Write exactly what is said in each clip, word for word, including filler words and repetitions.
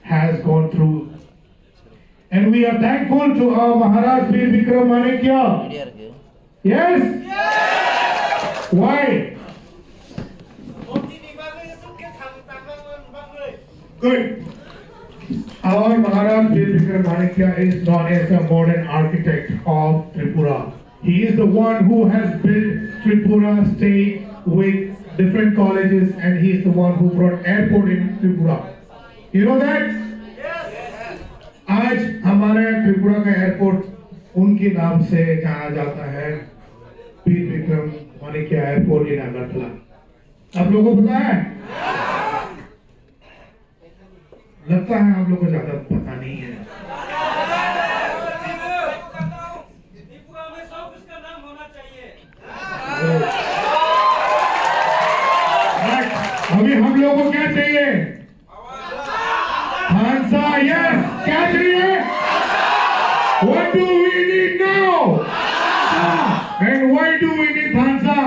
has gone through. And we are thankful to our Maharaj Bir Bikram Manikya. Yes? Why? Good. Our Maharaj Bir Bikram Manikya is known as the modern architect of Tripura. He is the one who has built Tripura state with different colleges, and he is the one who brought airport in Tripura. You know that? आज हमारे त्रिपुरा का एयरपोर्ट उनके नाम से जाना जाता है, बीर विक्रम माणिक्य एयरपोर्ट इन अगरतला। आप लोगों को पता है? लगता है आप लोगों को ज्यादा पता नहीं है। त्रिपुरा में सब इसका नाम होना चाहिए। But अभी हम लोगों को क्या चाहिए? Thansa, yes. क्या चाहिए? What do we need now? And why do we need Thansa?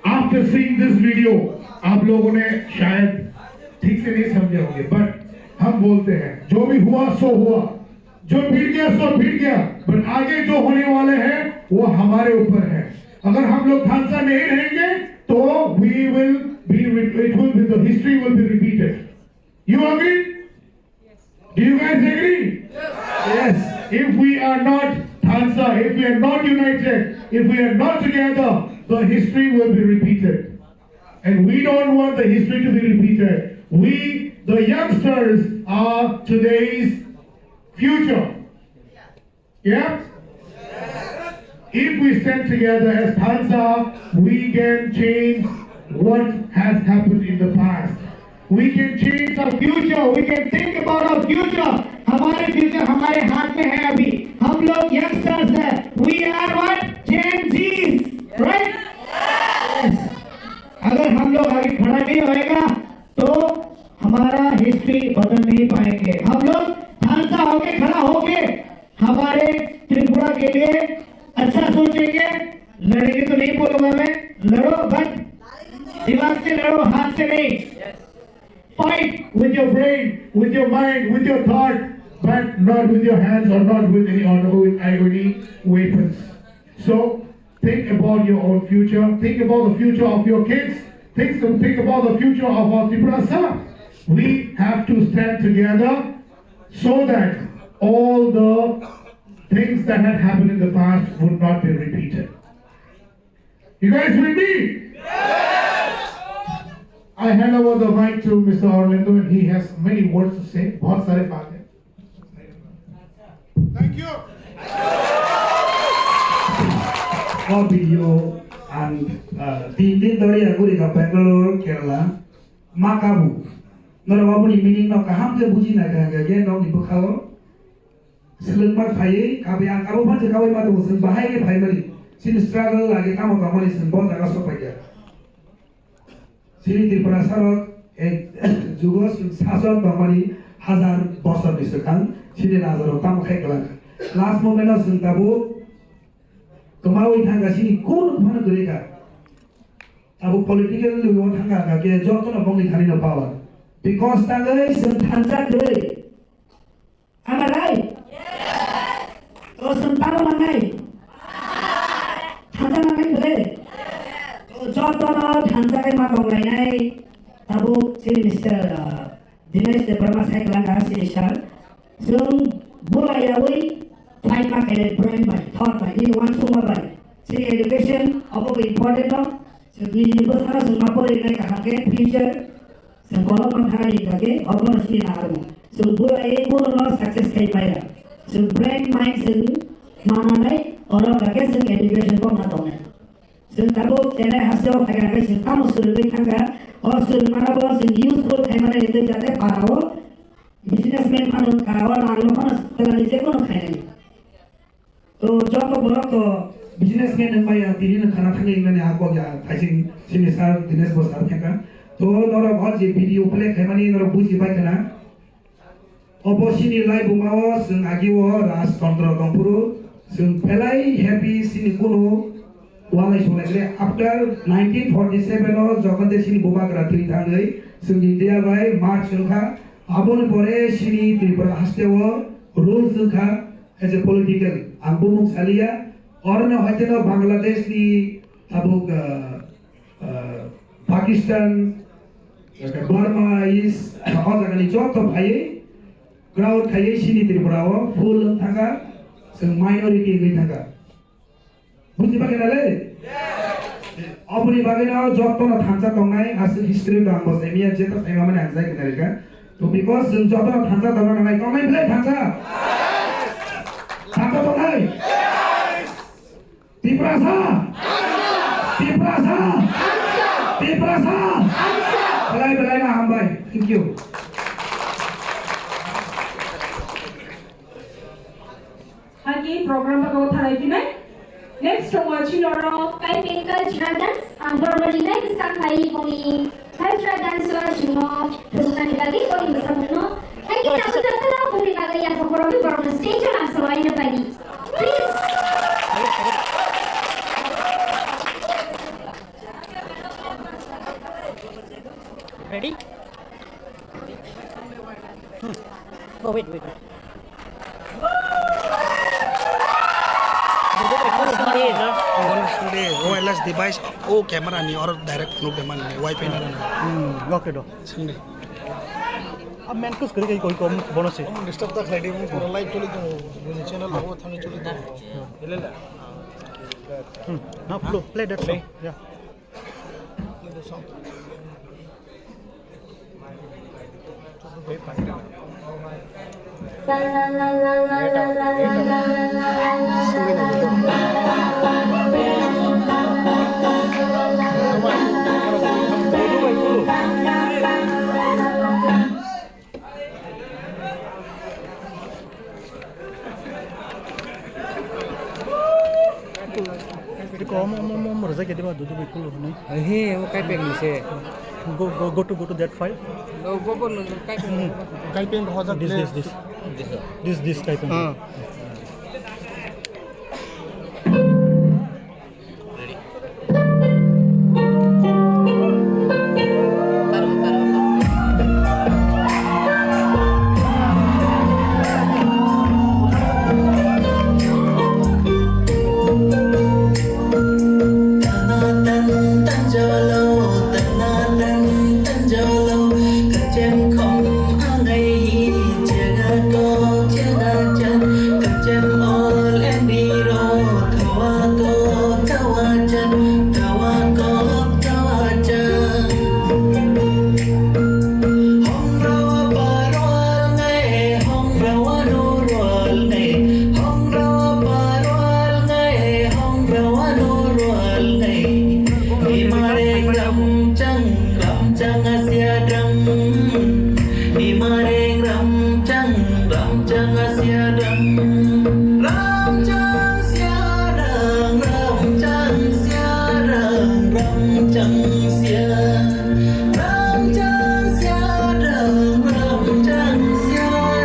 After seeing this video, आप लोगों ने शायद ठीक से नहीं समझे होंगे, but हम बोलते हैं, जो भी हुआ सो हुआ, जो बीत गया सो बीत गया, but आगे जो होने वाले हैं वो हमारे ऊपर है। अगर हम लोग थानसा नहीं रहेंगे तो we will be, it will be, the history will be repeated. You agree? Do you guys agree? Yes. If we are not Thansa, if we are not united, if we are not together, the history will be repeated. And we don't want the history to be repeated. We, the youngsters, are today's future. Yeah? If we stand together as Thansa, we can change what has happened in the past. We can change our future. We can think about our future. हमारे फ्यूचर हमारे हाथ में है अभी। हम लोग यंगस्टर्स हैं। We are what? Gen Zs, right? Yes. अगर हम लोग आगे खड़ा नहीं होएगा तो हमारा हिस्ट्री बदल नहीं पाएंगे। हम लोग थानसा होके खड़ा होके हमारे त्रिपुरा के लिए अच्छा सोचेंगे। लड़ेंगे तो नहीं बोलूंगा मैं, लड़ो, बट दिमाग से लड़ो, हाथ से नहीं। Fight with your brain, with your mind, with your thought, but not with your hands or not with any, or with any weapons. So think about your own future. Think about the future of your kids. Think, think about the future of our Tiprasa. We have to stand together so that all the things that had happened in the past would not be repeated. You guys with me? I hand over the mic to Mister Orlando, and he has many words to say. बहुत सारे बात है। Thank you. O video ang, ah, tin din dhori aguri ka Bangalore, Kerala, ma kabu. Norok aboni meaning no kaham khe buji nai kha, khe, khe nokni bwkhao. Swlwngma phaiwi kabui ang abo phansi kaui ma tongo, chwng bahai khe phaimani. Chini struggle age tamo tongmani chwng bo jaga sok paikha. Chini Tripura sarok ek jugo chwng sason tongmani hazar bosorni swkang chini rajarok tamo khai kwlangkha. Last moment o chwng tabuk kwmaui thangkha, chini kunu phano kwrwi kha. Tabuk political o thangkha khe jotono bongni thani no power. Because tangwi chwng thansa kwrwi. Am I right? To chwng tamo nangnai? Thansa nangnai bwle? To jotono thansa khe ma tonglainai. Tabuk chini Mister, uh, Dinesh Debbarma sai kwlangkha chini sir. Chwng bula yaui fight ma khainai brain bai, thought bai, nini uansukma bai. Chini education obo bo important no. Chwng nini bwsano chwng ma porinai kaham khe future. Chwng kolok man thangani hwnkha khe obono sini naharmo. Chwng bula e bono no success khai maya. Chwng brain mind chwng mananai oro hwnkha khe chwng education bo ma tongnai. Chwng tabuk chennai hasteo phaikha khe chwng tamo swrwngwi thangkha. O swrwngmano bo chwng useful khaimani hwnwi jate parao businessman phano wngkha, o rangno phano twlani jephano khainai. To joto borok to businessman wngmaya tini no khana thangwi wngnani a kok ya thaising sini sir Dinesh bo sir khenka. To norok o je video play khaimani norok buji bai khana. Obo sini laibuma o chwng agi o Rajtantro tongphuru chwng belai happy sini kunu Walai solai khe after nineteen forty seven o jokhon de chini bubagra thwi thangwi chwng India bai march wngkha, aboni pore chini Tripura haste o rules wngkha as a political, ang bumung saliya, oroni hoiteno Bangladesh ni tabuk, ah, ah, Pakistan, Burma is o jagani joto phaiwi crowd khaiwi chini Tripura o full wng thangkha, chwng minority wngwi thangkha. Buji bagwi na le? Oboni bagwi no joto no thansa tongnai, aswk history to ang bo saimanya, je to saima mani ang sai kena rika. To because chwng joto no thansa tongna nangnai, tongnai belai thansa? Thansa tongnai? Tiprasa! Tiprasa! Tiprasa! Belai belai no hambai. Thank you. Hagi program bago thalai phinai. Next tongo chini oro Kaipeng cultural dance, ang borokno rinai bwsang khai boni cultural dance o chwngno phunuknani bagwi boni bwsakno. Hagi tabuk jotto boni bagwi yaphang borokno borokno stage o lamsao aina bagwi. Please. Ready? Hmm. Oh, wait, wait, wait. Wireless device, oh, camera ni or direct phone de man, wifi na na. Hmm, okay do. Sende. Ab main kus kari kai koi kom bono se. Om disturb ta khlai de, mo pura live choli to, mo channel abo thani choli to. Hmm. Now play, play that song. Yeah. Ito ko mo mo mo mo rajak kedi ba dudu bai kulo hwnwi. He, o Kaipeng ni se. Go, go, go to, go to that file. No, go, go, no, Kaipeng. Kaipeng hojak this, le. This, this. This, this Kaipeng. Ah. Ramchang Siadang, Ramchang Siadang, Ramchang Siadang, Ramchang Siadang, Ramchang Siadang.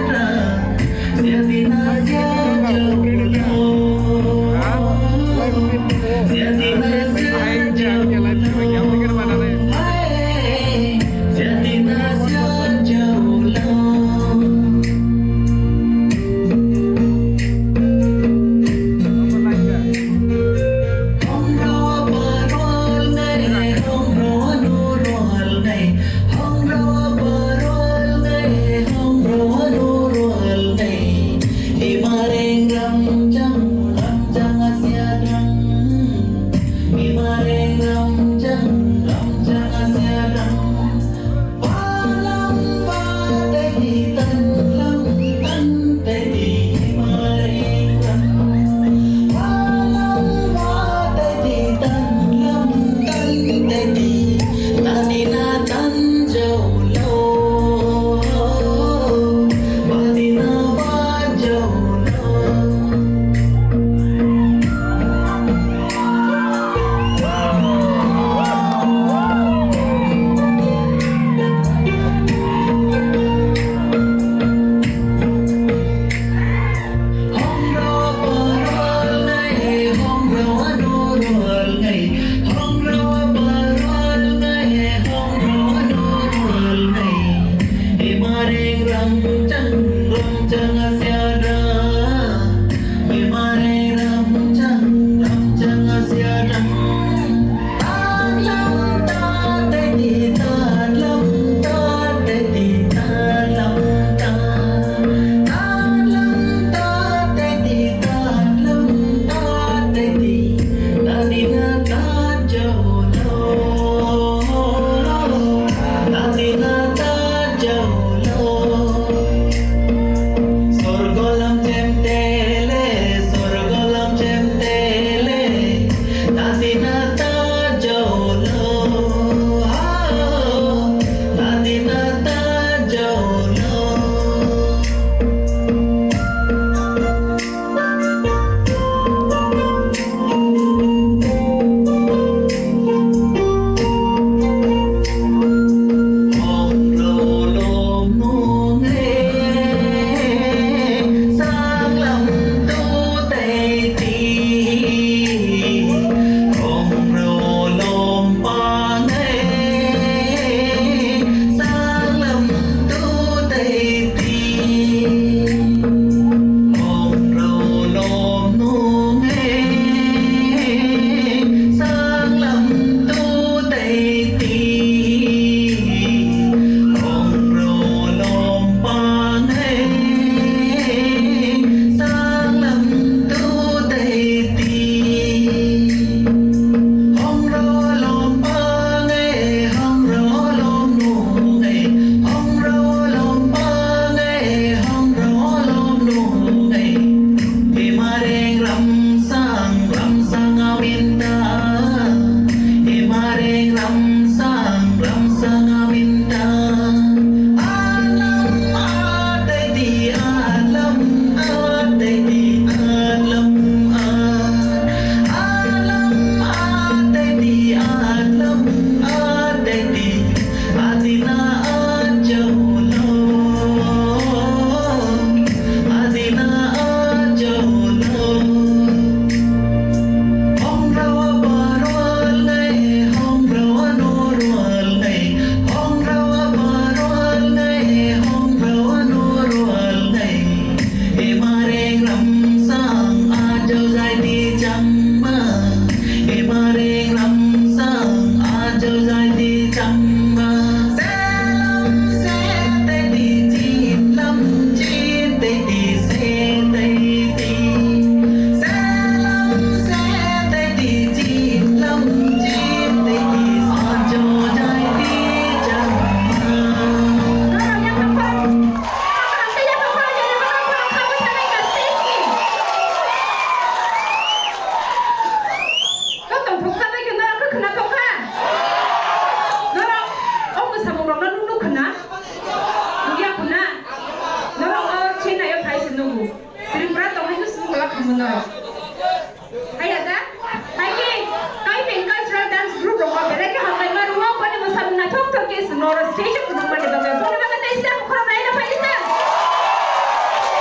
Noro stage o kwbangma ni bagwi bono bagwi tei slam khoroknai no phaidi sa.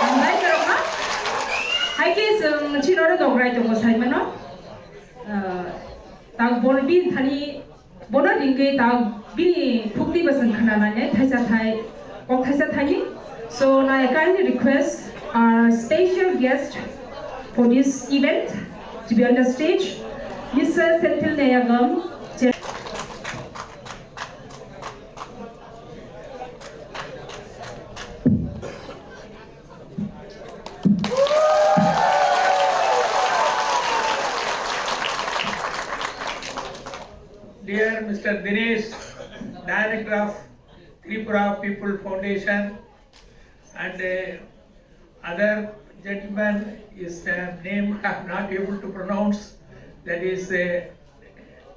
Hambai khorokma. Hai khe chwng chini oro nograi tongo saimano. Ah, tak bono bini thani bono ringwi tak bini phukti bwswng khwnanai thaisa thai kok thaisa thaini. So now I kindly request our special guest for this event to be on the stage, Mister Senthil Nayagam. Dear Mister Dinesh, Director of Tripura People Foundation, and uh, other gentleman is uh, name I am not able to pronounce. That is uh,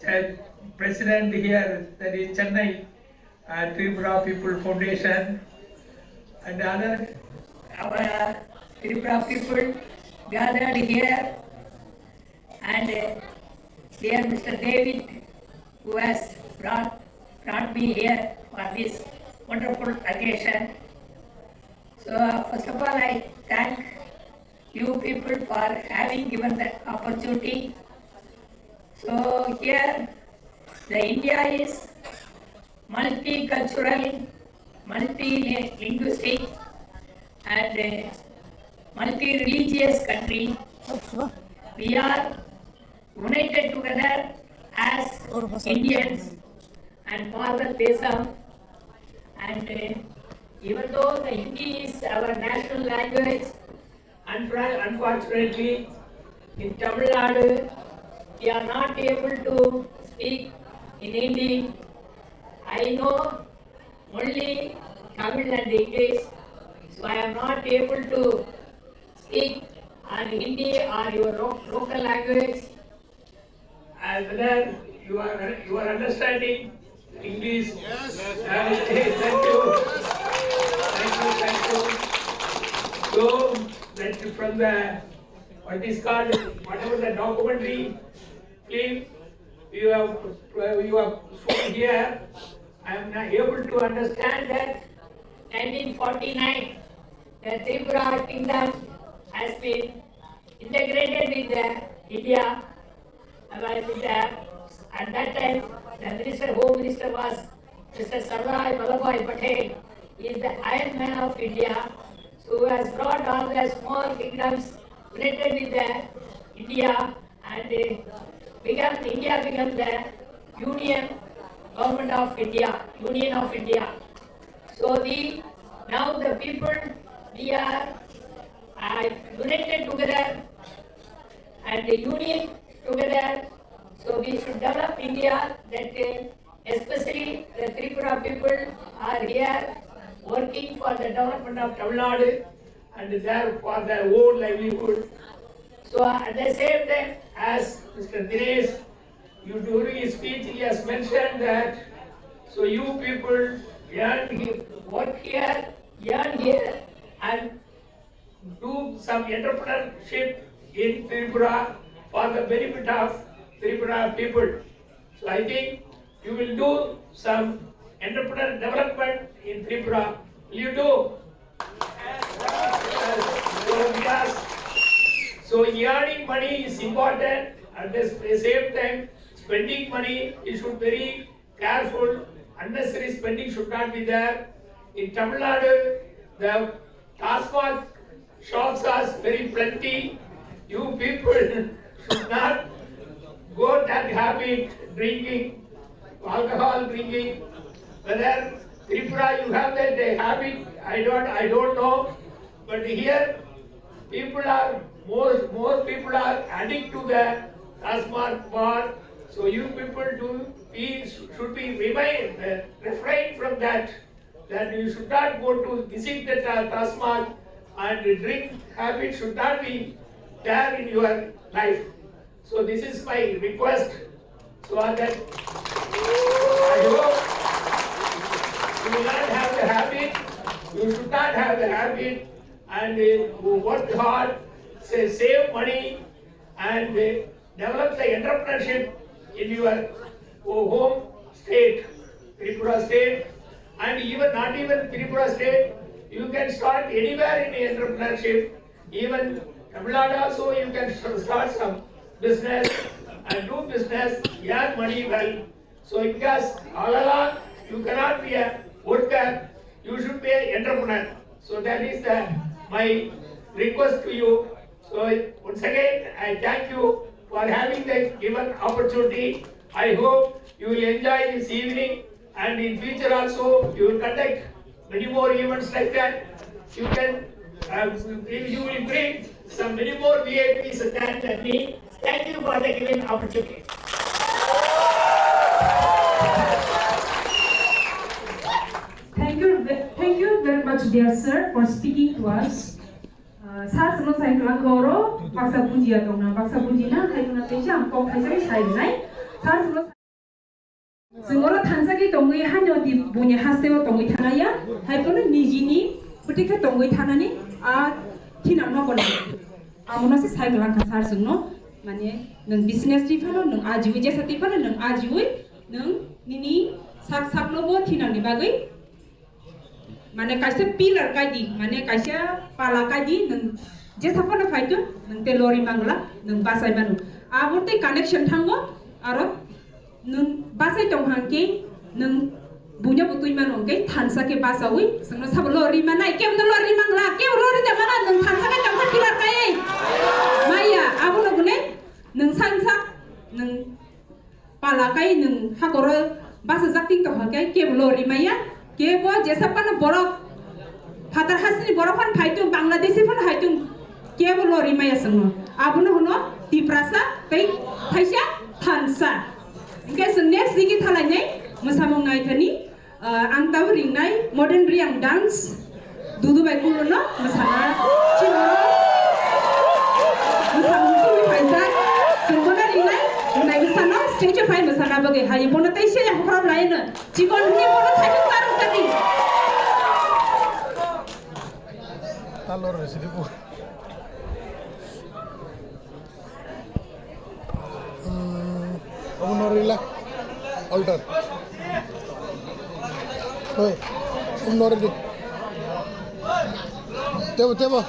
Ch- president here. That is Chennai uh, Tripura People Foundation and other. Our Tripura people gathered here and uh, dear Mister David, who has brought, brought me here for this wonderful occasion. So, first of all, I thank you people for having given the opportunity. So, here the India is multicultural, multilinguistic, and multi-religious country. We are united together as Indians and Bharat Desam. And even though the Hindi is our national language, unfortunately, in Tamil Nadu, we are not able to speak in Hindi. I know only Tamil and English, so I am not able to speak on Hindi or your local language. I whether you are you are understanding English. Yes. Thank you. Thank you. Thank you. So that from the what is called whatever the documentary film you have you have shown here, I am not able to understand that nineteen forty-nine the Tripura kingdom has been integrated with the India. At that time, the minister, home minister was Mister Sardar Vallabhbhai Patel. He is the Iron Man of India, who has brought all the small kingdoms united with the India and uh, become India become the Union Government of India, Union of India. So the now the people we are uh, united together and union together. So we should develop India that uh, especially the Tripura people are here working for the development of Tamil Nadu and there for their own livelihood. So at the same time, as Mister Dinesh, you during his speech, he has mentioned that so you people earn here, work here, earn here, and do some entrepreneurship in Tripura for the benefit of Tripura people. So I think you will do some entrepreneur development in Tripura. Will you do? So, because, so earning money is important. At the same time, spending money, you should very careful, unnecessary spending should not be there. In Tamil Nadu, the Tasmac shops are very plenty. You people should not go that habit, drinking, alcohol drinking. Whether Tripura you have that habit, I don't, I don't know. But here, people are more, more people are addicted to the Tasmac bar. So you people do be should be remind, uh, refrain from that. That you should not go to visit the Ta- Tasmac and drink habit should not be there in your life. So this is my request. So that I hope you will not have the habit. You should not have the habit and uh, work hard, say, save money and uh, develop the entrepreneurship in your home state, Tripura state. And even not even Tripura state, you can start anywhere in entrepreneurship. Even Tamil Nadu also, you can s- start some business and do business, earn money well. So because all along you cannot be a worker, you should be an entrepreneur. So that is the my request to you. So once again, I thank you for having the given opportunity. I hope you will enjoy this evening, and in future also you will conduct many more events like that. You can, uh, you will bring some many more V I Ps than me. Thank you for the given opportunity. Thank you, ve- thank you very much, dear sir, for speaking to us. Uh, sir, sir no sai klang koro, baksa bujiya tongna, baksa bujina, hai kuna teisa ang kok hai sai sai nai. Sir, sir no Chwng oro thansa khe tongwi haino di buini hasteo tongwi thana ya, hai phano nijini bwtwi khe tongwi thanani a thinangno bo nang. Abono se sai kwlangkha sir chwngno, mane nwng business ri phano nwng ajiwi, jesa twi phano nwng ajiwi, nwng nini sak sakno bo thinangni bagwi Mane kaisa pillar kaidi, mane kaisa pala kaidi, nwng jesa phano phaitu, nwng te lori mangla, nwng basai manu. Abo tei connection thango, aro nwng basai tong hangke, nwng buino bo twi mano hwnkhe thansa khe basawi, chwngno sabo lori manai, kebo lori mangla, kebo lori da mana, nwng thansa khe tongkha pillar kaiwi. Maya, abono bune, nwng sansa, nwng Pala kai nwng hakoro basa jak ting tong khe kebo lo rimaya, kebo jesa phano borok phatar hasini borok phano phaitung, Bangladeshi phano phaitung, kebo lo rimaya chwngno. Abono hwno Tiprasa tei thaisa thansa. Hwnkhe chwng next digi thalainai mwsamung naithani. Ah, ang tabuk ringnai modern Reang dance, Dudu bai Kuluno mwsana chino mwsamung tubui phaijak, chwng bono ringnai, ringnai bwsano stage o phai mwsana bagwi hai bono tei se hakhorok laino chikon hwnwi bono saichung tarwk jani. Talor rw sidi bo. Hmm, obo no rila. Alter. Hoi, obo no rili. Tebo, tebo.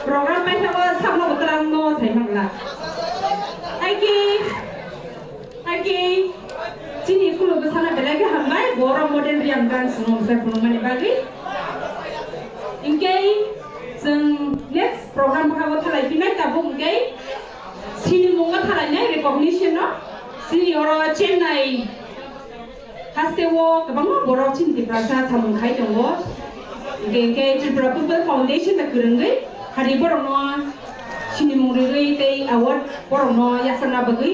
Program paithago sabno bwtwrangno sai mangla. Thank you. Haikhe chini khuluk bwsano belai khe hambai, borok modern Reang dance no mwsai phunukmani bagwi. Hinkhe chwng next program bwkhago thalai phinai tabuk hinkhe sinimung no thalainai recognition no. Chini oro Chennai haste o kwbangma borok chini Tiprasa samung khai tongo. Hinkhe, hinkhe Tripura People Foundation bai kwrwngwi hari borokno sinimung rwgwi tei award borokno yachakna bagwi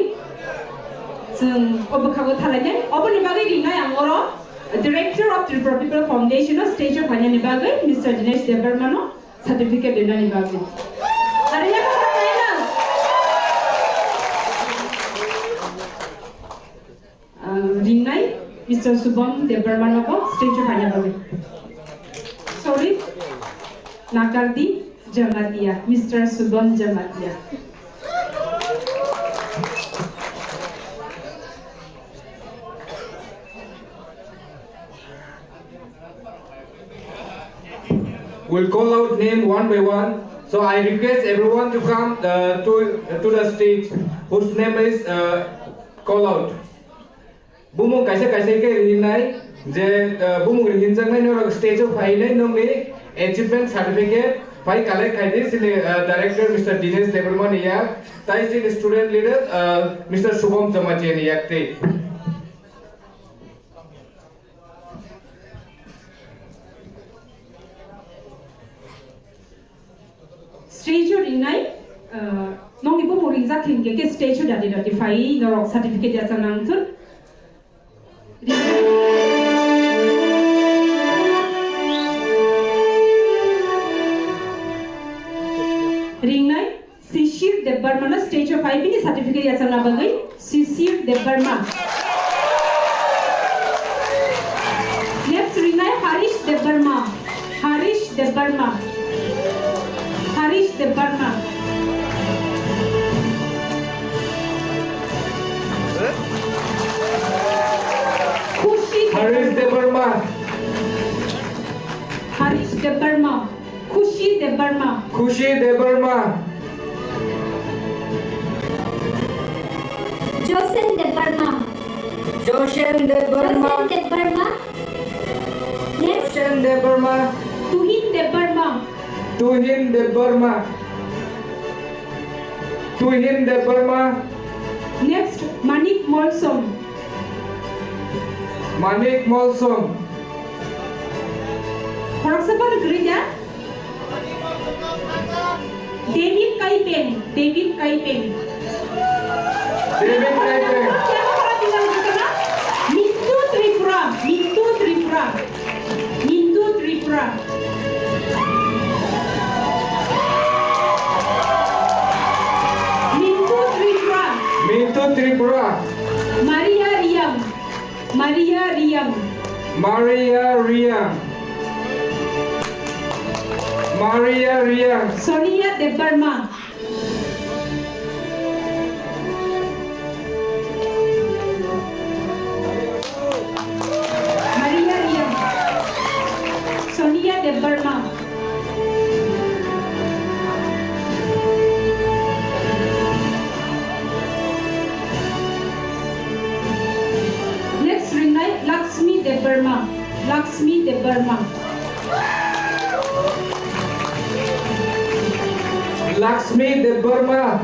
chwng o bwkhago thalainai. Oboni bagwi ringnai ang oro Director of Tripura People Foundation o stage o phainani bagwi Mister Dinesh Debbarma no certificate rinani bagwi. Ari ya kok naina. Ah, ringnai Mister Subham Debbarma nogo stage o phaina bagwi. Sorry, Nakardi Jamatia, Mister Subham Jamatia. We'll call out name one by one. So I request everyone to come, uh, to, to the stage whose name is, uh, call out. Bumung kaisa kaisa khe rihinai je, uh, bumung rihinjaknai norok stage o phainai nokni achievement certificate phai collect khaidi chini, uh, director Mister Dinesh Debbarma ni yak, tai chini student leader, uh, Mister Shubham Jamatia ni yak tei. Stage o ringnai, ah, nokni bumung ringjak hinkhe khe stage o dati dati phai norok certificate yachakna wngthun. Ringnai. Sisir Debbarma no stage o phai bini certificate yachakna bagwi Sisir Debbarma. Next ringnai Harish Debbarma. Harish Debbarma. Harish Debbarma. Khushi Harish Debbarma. Harish Debbarma. Khushi Debbarma. Khushi Debbarma. Josen Debbarma. Josen Debbarma. Josen Debbarma. Next. Josen Debbarma. Tuhin Debbarma. Tuhin Debbarma. Tuhin Debbarma. Next, Manik Molsom. Manik Molsom. Borok se phano kwrwi da? David Kaipeng, David Kaipeng. David Kaipeng. Mintu Tripura, Mintu Tripura, Mintu Tripura. Mintu Tripura. Mintu Tripura. Maria Riang. Maria Riang. Maria Riang. Maria Riang. Sonia Debbarma. Maria Riang. Sonia Debbarma. Next ringnai Lakshmi Debbarma. Lakshmi Debbarma. Lakshmi Debbarma.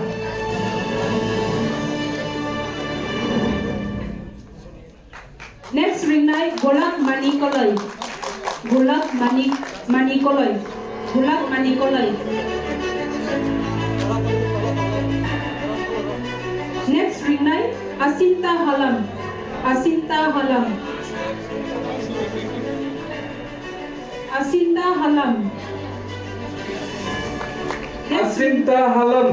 Next ringnai Golak Mani Koloi. Golak Mani, Mani Koloi. Golak Mani Koloi. Next ringnai Asinta Halam. Asinta Halam. Asinta Halam. Next, Asinta Halam.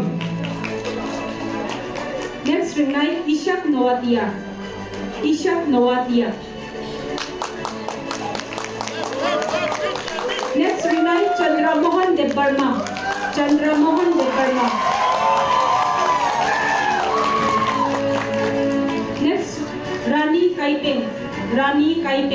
Next ringnai Ishak Noatia. Ishak Noatia. Next ringnai Chandra Mohan Debbarma. Chandra Mohan Debbarma. Next Rani Kaipeng. Rani Kaipeng.